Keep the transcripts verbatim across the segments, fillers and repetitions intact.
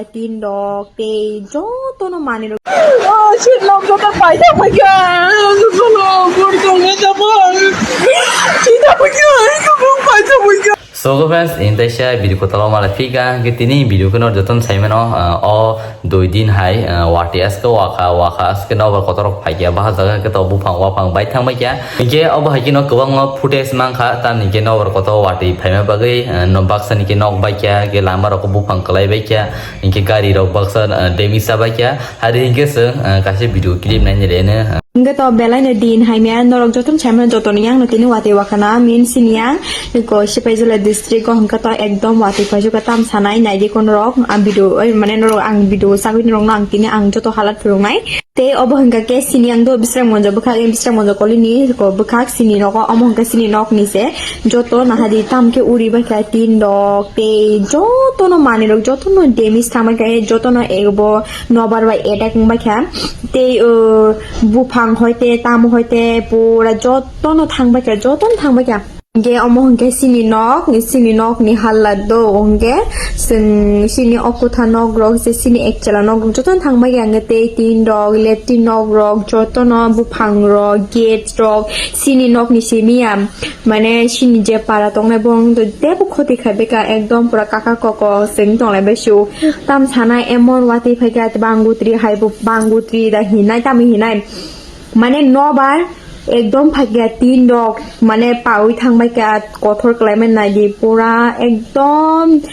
Tin rok tei jotono manwi rok. Oh, shit, nok joto paithak paikha. Jotono bor tongma jabo. Chita paikha, jotono paithak paikha. So, friends, ini teisa video kotor o mala phika, hingke tini video keno jotono saimano, ah, o dui din hai, ah, wati aske waka, waka aske nobar kotor paikha, bahar jaga ke to buphang waphang bai thang paikha. Hingke obo hai keno kwbangma footage mankha, tamni ke nobar kotor wati phaima bagwi, ah, no baksa ni ke nok baikha, ke lama rok buphang kwlai baikha. Hinkhe gari rok baksa, ah, damage chabaikha. Hari hinkhe chwng, ah, kaisa video clip nainai reno, ah. Hinkhe to belaino din hai maya norok jotono saimano jotoni yang no tini watwi wakhana min sini yang. Niko Sipaijala district o hinkhe to ekdom watwi paijukha tam sanai naidi kono rok ang video, oi, mane norok ang video sagwi norok no ang tini ang joto halat phuruknai. Tei obo hinkha khe sini ang do Bisramganj bwkhak, Bisramganj kolini ko bwkhak sini nogo, omo hinkha sini nokni se joto nahadi tam khe uri baikha tin rok tei jotono manwi rok jotono damage thang baikha, jotono ego nobar bai attack wng baikha tei, uh, buphang hoite tamo hoite pura jotono thang baikha, jotono thang baikha. Hingke omo hingke sini nok, sini nok ni hala do hingke chwng sini o kotha nok rok je sini ek chela nok rok jotono thang bai ang tei tin rok, latrine nok rok jotono buphang rok, gate rok sini nok ni simi ya mane sini je para tongnai bo wng tebo khoti khai beka ekdom pura kaka koko chwng tonglai bai su tam sanai emon watwi phaikha bangutri hai bo bangutri da hinai tamo hinai. Mane nobar ekdom phaikha tin rok, mane pawi thang baikha, kothor kwlai mani naidi pura ekdom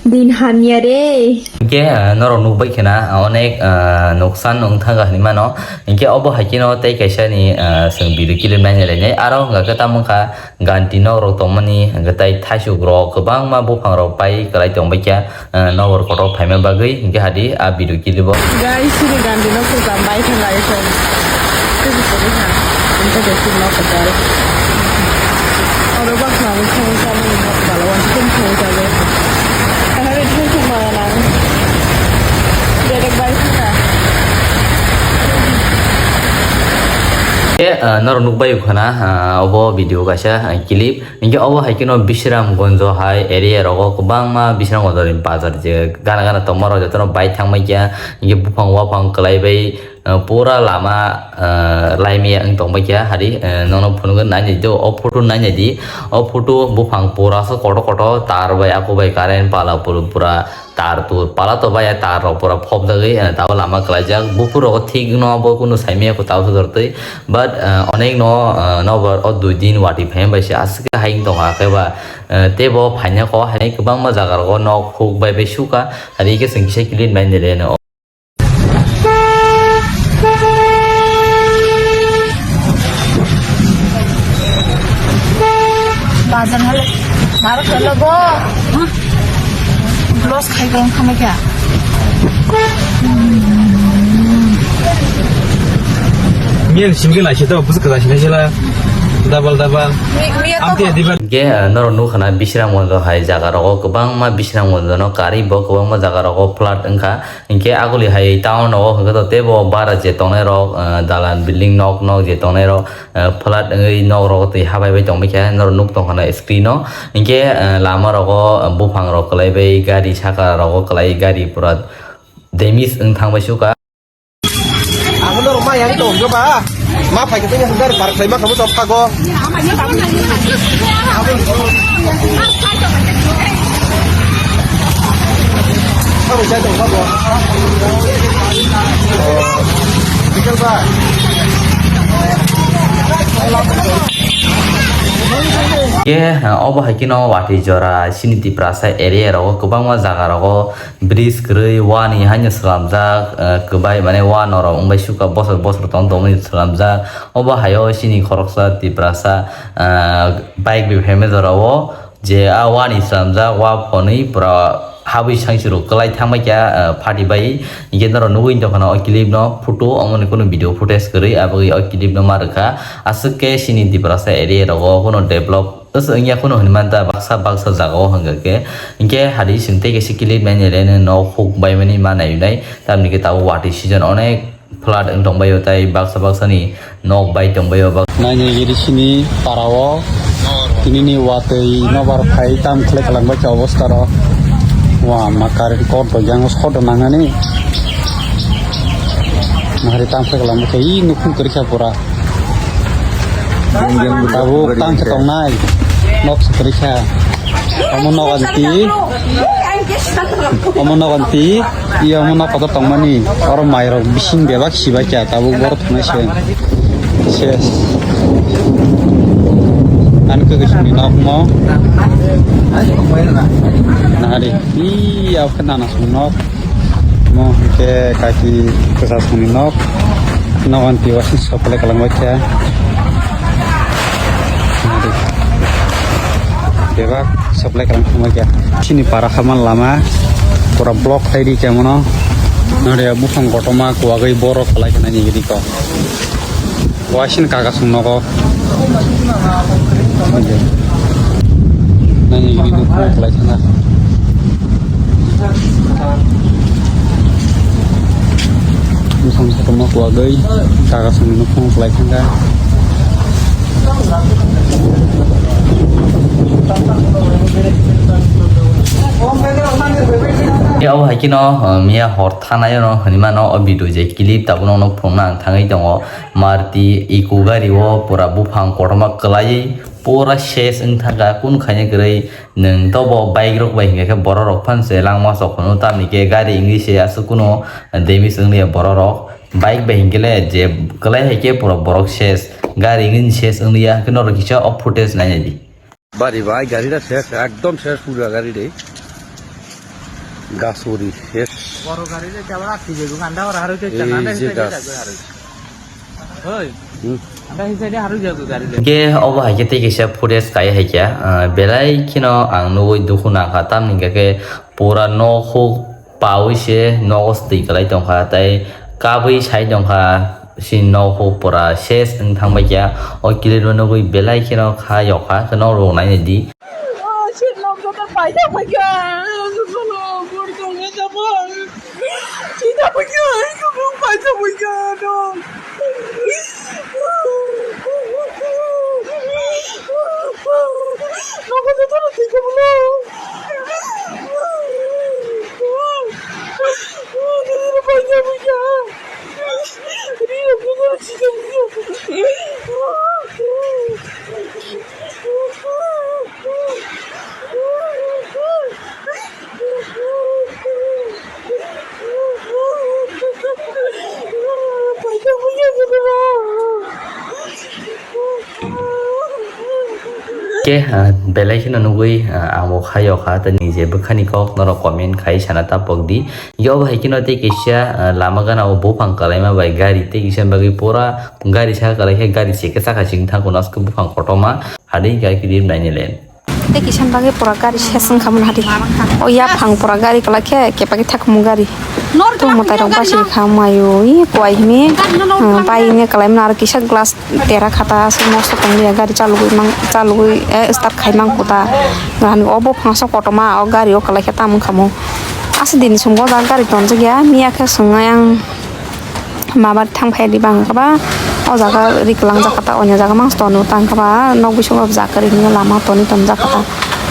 din hamya re. Hinkhe, ah, norok nukbai khena, ah, onek, ah, nuksan wng thangkha hinwi mano. Hinkhe obo hai kheno tei kaisa ni, ah, chwng video clip nainai lainai. Aro hwnkha khe tamo wngkha ganti nok rok tongmani, hwnkhe tei thaisuk rok kwbangma buphang rok pai kwlai tongbaikha. Ah, nokbar kotor phaima bagwi, hinkhe hadi a video clip o. Guys, sini gandi nok se jam bai thang lai se. Sini sini ha. Hinkhe de sini nok kotor. Oro bak ma thang sa ni nok bala wan thang thang sa le. Ahare thang thang ma nang. Direct bai thang ka. E, ah, norok nukbai khana, ah, obo video kaisa, ah, clip. Hinkhe obo hai kheno Bisramganj hai area rogo kwbangma Bisramganj ni bazar je gana gana tongma rok jotono bai thangbai kha. Hinkhe buphang waphang kwlai bai, eh, pura lama, eh, laimaya wng tongbai kha. Hari, eh, nono phunukgwi nainai di, o photo nainai di. O photo buphang pura se kotor kotor tar bai, ako bai current pala pura, pura tar tur pala to baya, tar rok pura phobjagwi, eh, tabuk lama kwlaijak. Buphur rogo thik no bo kunu saimaya kho tabuk sodortwi. But, eh, onek no, eh, nobar o dui din wati phaima bai se aswk hai wng tongkha, khe ba, eh, tei bo phaina kho hai kwbangma jaga rogo nok huk bai bai sukha, hari khe chwng kisa clean bai nai reno. Bazar hale, maro kelo bo. Blouse khai kong khamai kha. Miyan singil aise to, bwswk kwchai sinai sila. Double, double. Mi-, miya to Amte bo. Diba. Ge, eh, norok nukha na Bisramganj hai jaga rogo kwbangma Bisramganj no karwi bo kwbangma jaga rogo flat wngkha. Hinkhe aguli hai town o hwnkhe to teibo bara je tongnai rok, eh, dalan building nok nok je tongnai rok, eh, flat wngwi nok rogo twi habai bai tongbai khe norok nuk tongkha na screen o. Hinkhe, eh, lama rogo buphang rok kwlai bai gari saka rogo kwlai gari pura damage wng thang bai sukha. Ang norok ma yang tong ba. Ma phai khe tei gari park khlai ma khamu tok phago. Ke, obo hai khe no watwi jora sini Tiprasa area rogo kwbangma jaga rogo. Bridge kwrwi wani haino swnamjak, eh, kwbai mane wa norok wngbai sukha bosor bosor tong tongmani swnamjak. Obo haio chini khoroksa Tiprasa, eh, bike bai phaima jorao je a wani swnamjak wa phonwi pura habwi sangsi rok kwlai thangbai kha, eh, phati bai. Hinkhe norok nugwi tongkha na o clip no photo, omo ni kunu video footage kwrwi, aboni o clip no ma rwkha. Aswk khe chini Tiprasa area rogo kunu develop Aswk wngya kheno hinwi manta baksa baksa jagao hwnkha khe, hinkhe hadi chwng tei kaisa clip nainai le nok huk baimani ma nainai, tamni khe tabuk watwi season onek flood wng tongbaio tei baksa baksa ni nok bai tongbaio. Nainai giri sini parao tinini watwi nobar phai tam khlai khalangbai kha obostha rok. Wah, ma current cord rok yang sot rok nangani. Mahari tang phai kalam khe i nukhung kwrwi kha pura. Tabuk tang khe tongnai. Nok se kwrwi kha. Omo nok anti. Omo nok anti. Iya omo nok kotor tongmani. Oro mai rok bising bebak sibai kha. Tabuk borok thungnai se. Ses. Ani khe kisuni nok mo. Nahari. Iya khe nana sung nok. Mo hwnkhe kaki kwchasongni nok, nok anti wasing supply kalang bai kha. Bebak supply kalang thangbai kha. Chini para khaman lama pura block khai di khe mono. Nare buphang kotorma kwagwi borok kwlai khe nai nini ko. Waising kaka sung nogo. Nani gini nuk nuk lai thangna. Bwsang kotorma kwagwi kaka sung nuk nuk lai thangna. Abo hai kheno, uh, miya hor thanayo no hinwi mano o video je clip tabuk no phunukna ang thangwi tongo. Maruti Eeco gari o pura buphang kotorma kwlaiwi pura ses wng thangkha, kunu khaina kwrwi nwng tobo bike rok bai hinkhe bororok phan se langma sok hwno, tamni khe gari wngwi se aswk kunu damage wngliya bororok, bike bai hinkhe le je kwlai hai khe pura borok ses, gari wngwi ses wngliya, haikhe norok kisa o footage nainai di. Bari bai, gari da ses, ekdom ses pura gari de. Gas uri ses. Boro gari de jabra athi jegu, ganda ora harui de, ei ganda je hise gas. Jegu harui. Hoi. Hmm. Ganda hise de harui jegu gari de. Ge obo hai khe tei kisa footage kai hai khe, ah, belai kheno ang nugui dukhu nangkha, tamni hingkha khe pura nok huk pawi se nogo se twi kwlai tongkha, tei kabwi sai tongkha, sini nok huk pura ses wng thangbai kha. O clip no nugui belai kheno kha yokha, khe nok rok nainai di. Khe, ah, belai kheno nugui, ah, ang bo khayo kha, tei nini je bwkhani kok norok comment khai sana ta pok di. Yobo hai kheno tei kisa, ah, lama gana o buphang kwlaima bai gari tei kisa bagwi pura gari saka kwlai khe gari se khe saka sing thango, nasko buphang kotorma hadi gari kiri naini len. Tei kisa bagwi pura gari ses wng kha mani hadi. O yaphang pura gari kwlai khe kepagwi thakhumu gari. Tung mwtai rok basi kha mayo i kwai hini. Hmm, bai ne kwlai mani aro kisa glass tera khata aswk nosto tong liya gari chalugwi mang chalugwi eh start khai mang kota. Gani o buphang sok kotorma o gari o kwlai khe tamo wngkha mo. Aswk dini sumgo o jaga gari tonjak ya miya khe swng ayang. Mama thang phai di bang kaba o jaga ri kwlang jak kata, onya jaga mangsto no tang kaba nok bisingo jak ri lama toni ton jak kata.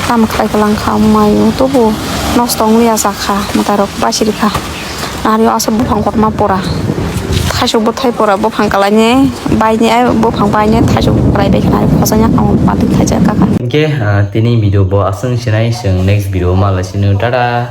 Tamo khlai kwlang kha mayo tobo nosto wng liya jak kha mwtai rok basi ri kha. Ari o aswk buphang kotorma pura thaisok bwthai pura buphang kwlai ni bai ni ai buphang bai ni thaisok kwlai bai khna khosa nya kamo pati khai jak kha. Hingke, ah, tini video bo aswk sinai, chwng next video ma lai sino, tata.